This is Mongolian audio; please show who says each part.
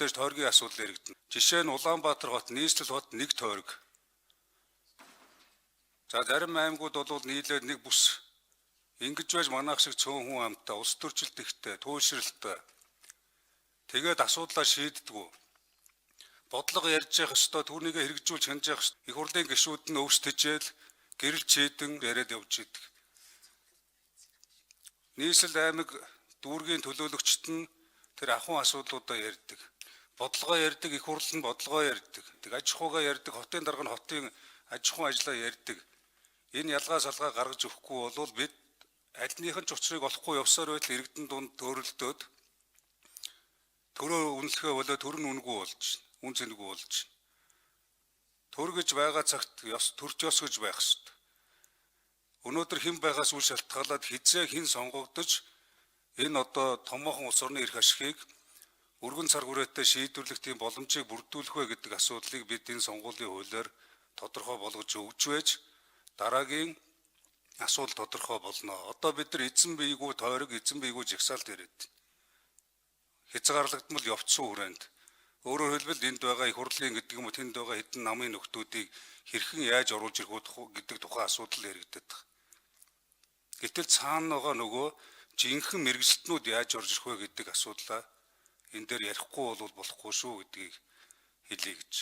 Speaker 1: Мэдээж тойргийн асуудал яригдана. Жишээ нь Улаанбаатар хот, Нийслэл хот нэг тойрог. За зарим аймагуд бол нийлээд нэг бүс. Ингэж байж манайх шиг цөөн хүн амттай, улс төрчлөлт ихтэй, туйлшралтай. Тэгээд асуудлаа шийддэггүй. Бодлого ярьж явах ёстой, түүнийгээ хэрэгжүүлж хянаж явах ёстой. Их хурлын гишүүд нь өвс тэжээл, гэрэл чийдэн яриад явж идэг. Нийслэл аймаг дүүргийн төлөөлөгчд нь тэр ахуйн асуудлуудаа ярьдаг. Бодлогоо ярьдаг, их хурл нь бодлогоо ярьдаг. Тэг аж ахуйгаа ярьдаг, хотын дарга нь хотын аж ахуйн ажлаа ярьдаг. Энэ ялгаа салгаа гаргаж өгөхгүй бол бид альных нь ч учрыг олохгүй явсаар байтал иргэдэн дунд төөрөлдөөд төрөө үнэлэхээ болоо төр нь үнэгүй болж, үн цэнэгүй болж. Төр гэж байгаа цагт ёс төрч ёс гэж байх ёстой. Өнөөдөр хэн байгаас үл шалтгаалаад хизээ хэн сонгогдож энэ одоо томоохон улс орны эрх ашигыг өргөн цар хүрээтэй шийдвэрлэх тийм боломжийг бүрдүүлэх вэ гэдэг асуудлыг бид энэ сонгуулийн хуулиар тодорхой болгож өгч байж дараагийн асуудал тодорхой болно. Одоо бид нар эзэн биегүй тойрог, эзэн биегүй жагсаалт яриад. Хязгаарлагдмал явцсан хүрээнд. Өөрөөр хэлбэл энд байгаа их хурлын гэдэг юм уу тэнд байгаа хэдэн намын нөхдүүдийг хэрхэн яаж оруулж ирэх үү гэдэг тухай асуудал яригдаад байна. Гэтэл цаана байгаа нөгөө жинхэнэ мэргэжилтнүүд яаж орж ирэх вэ гэдэг асуудлаа энэ дээр ярихгүй бол болохгүй шүү гэдгийг хэлье гэж.